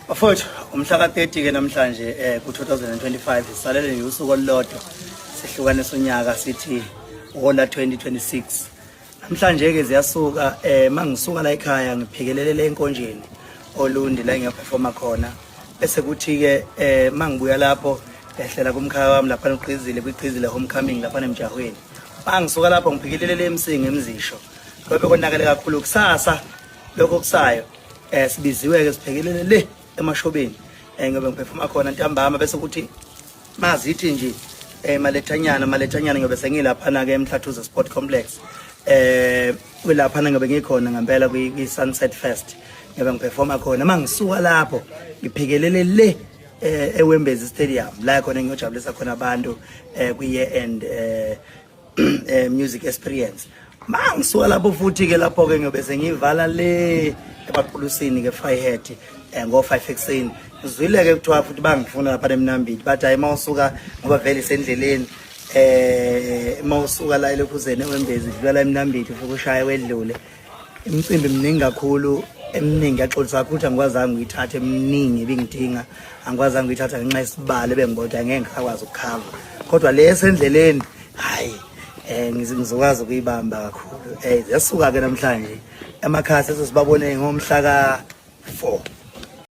Bafowethu, umhla ka-30 ke namhlanje ku-2025, sisalele nje usuku olulodwa sihlukanisa unyaka, sithi wola 2026. Namhlanje ke ziyasuka. Mangisuka la ekhaya, ngiphikelelele enkonjeni oLundi la ngiyoperforma khona, bese kuthi ke mangibuya lapho ehlela kumkhaya wami lapha noGqizile, kwiGqizile homecoming lapha emjahweni. Mangisuka lapho ngiphikelelele eMsinga, eMzisho, ngoba konakele kakhulu. Kusasa lokho kusayo sibiziwe ke, siphekelele le emashobeni, ngobe ngiphefuma khona ntambama, bese kuthi mazithi nje malethanyana malethanyana ngobe sengilaphana ke eMhlathuze Sport Complex, kulaphana ngobe ngikhona ngempela kwi Sunset Fest, ngobe ngiperforma khona. Mangisuka lapho ngiphikelele le eWembezi Stadium, la khona ngiyojabulisa khona abantu kwi year end music experience. Mangisuka lapho futhi ke, lapho ke ngiyobe sengivala le ebaqulusini ke, Vryheid, ngo 5 ekuseni. Ngizwile ke kuthiwa futhi bangifuna lapha eMnambithi, bathi hayi, mawusuka, ngoba vele isendleleni, mawusuka la elokhuzeni eWembezi, dlula la eMnambithi, ufike ushaye wedlule. Imicimbi miningi kakhulu, eminingi. Yaxolisa kakhulu ukuthi angikwazanga ukuyithatha eminingi ebingidinga, angikwazanga ukuyithatha ngenxa yesibalo ebengibodwa, ngeke ngisakwazi ukukhava, kodwa le esendleleni, hayi, ngizokwazi ukuyibamba kakhulu. Ziyasuka ke namhlanje emakhaya, sesibabone ngomhla ka 4.